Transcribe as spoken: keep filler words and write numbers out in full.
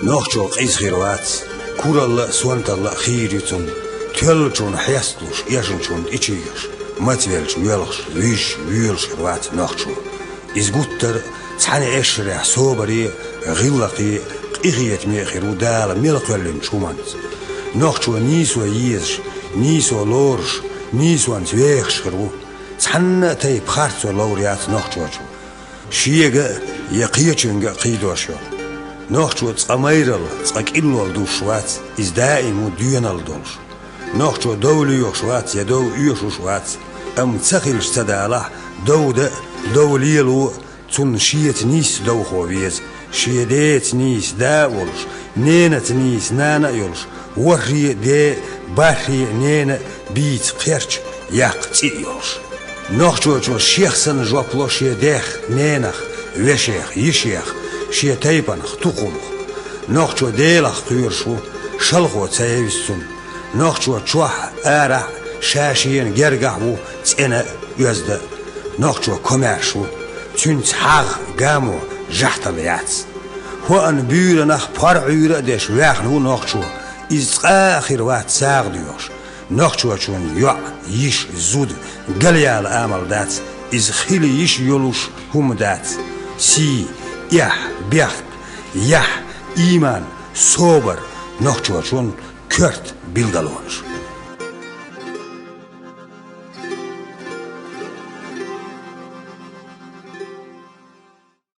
Нохчо къиза хир вац, куралла а, сонталла а хийра ю цунна, тоьллачунна хьесталуш, эшначунна тӀечуйош, мацвелча воьлхуш, вуьжуш, воьлуш хир вац нохчо. Иза гуттар а цхьана эшарехь собаре а, гӀиллакхе а, къинхетаме а хир ву Дала мел кхоьллинчу хӀуманца. Нохчо нийсо езаш, нийсо лоруш, нийсонца вехаш хир ву. Цхьанна а тайпа харцо ловр яц нохчочун шега а, я кхечуьнга а кхийдош йолу. Нохчо цкъа майралла, цкъа кӀиллол дузуш вац, иза даим ву доьналла долуш. Нохчо дов лоьхуш вац я дов оьшуш вац, амма ца хилча ца далахь, дов дан а, дов лело а цунна шеца нийса довхо веза, шен деца нийса да а волуш, ненаца нийса нана а йолуш, ворхӀе а де а, бархӀе а нена а бийца кхерч а, яккха цӀе а йолуш. Нохчочо шех санна жоп ло шен дех, ненах, вешех, йишех, шен тайпанах, тукхамах. Нохчо Делах кхоьруш ву, шалхо ца евза цунна. Нохчо чохь а, арахь а, ша-шена гергахь а ву цӀена а, оьзда а. Нохчо комаьрша ву, цуьнца хьагӀ, гамо, жахьталла яц. ХӀоъан буьйранах пхьор Ӏуьйра а деш ваьхна ву нохчо, иза цкъа а хир вац сагӀа доьхуш. Нохчочун йоӀ, йиша, зуда галъяла амал дац, иза хила йиш йолуш хӀума дац. Сий, эхь, бехк, яхь, ийман, собар — нохчочун коьрта билгалонаш.